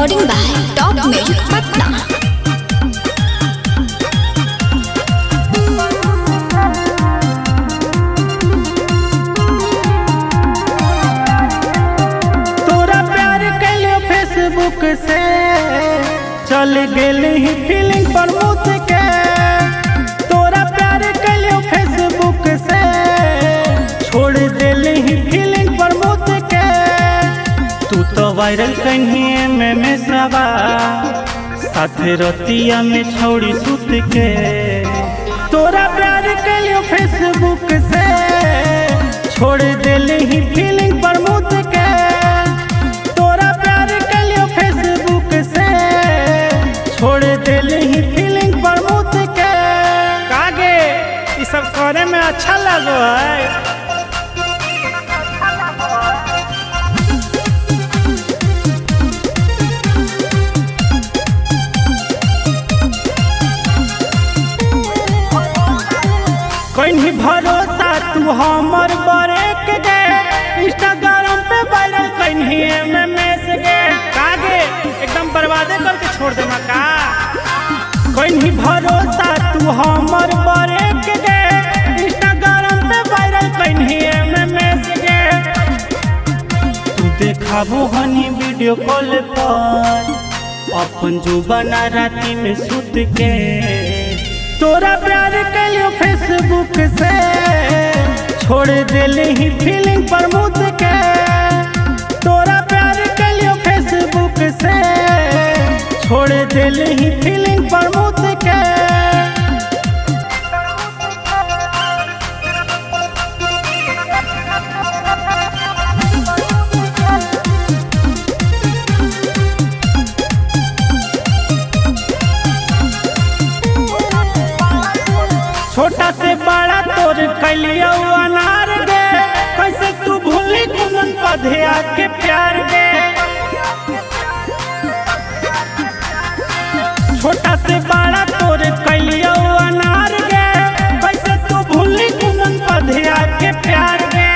Recording by Top Music Patna. तोरा प्यार कैलियो Facebook से, चल गेल ही फीलिंग पर मुत के। तोरा प्यार कैलियो फेसबुक से, छोड़ दिल ही फीलिंग पर मुत के। तू तो वायरल कहीं में सवा साथे रतिया में छोड़ी सुत के। तोरा प्यार कैलियो फेसबुक से, छोड़ दिल ही फीलिंग पर मुत के। तोरा प्यार कैलियो फेसबुक से, छोड़ दिल ही फीलिंग पर मुत के। कागे ई सब करे में अच्छा लगो है। कहीं भरोसा तू हमर बरेक गे, इंस्टाग्राम पे वायरल कहीं एमएमएस गे। कागे एकदम बर्बादे करके छोड़ दे का। कहीं भरोसा तू हमर बरेक गे, इंस्टाग्राम पे वायरल कहीं एमएमएस गे। तू देखाबो हनी वीडियो कॉल पर अपन जो बना राती में सुत के। तोरा प्यार कैलियो फेसबुक से, छोड़ दिल ही फीलिंग पर मुत के। तोरा प्यार कैलियो फेसबुक से, छोड़ दिल ही फीलिंग पर मुत के। छोटा से बड़ा तोर कैलियो अनार गे, कैसे तू भूली कुमन पधे के प्यार गे। छोटा से बड़ा तोर कैलियो अनार गे, कैसे तू भूली कुमन पधे के प्यार गे।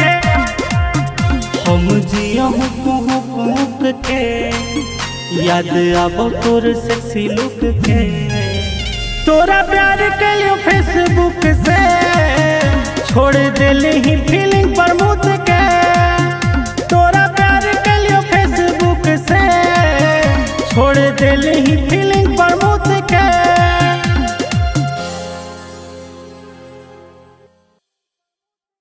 हम जियो हुक के, याद आबो तोर सेक्सी लुक के। तोरा प्यार कैलियो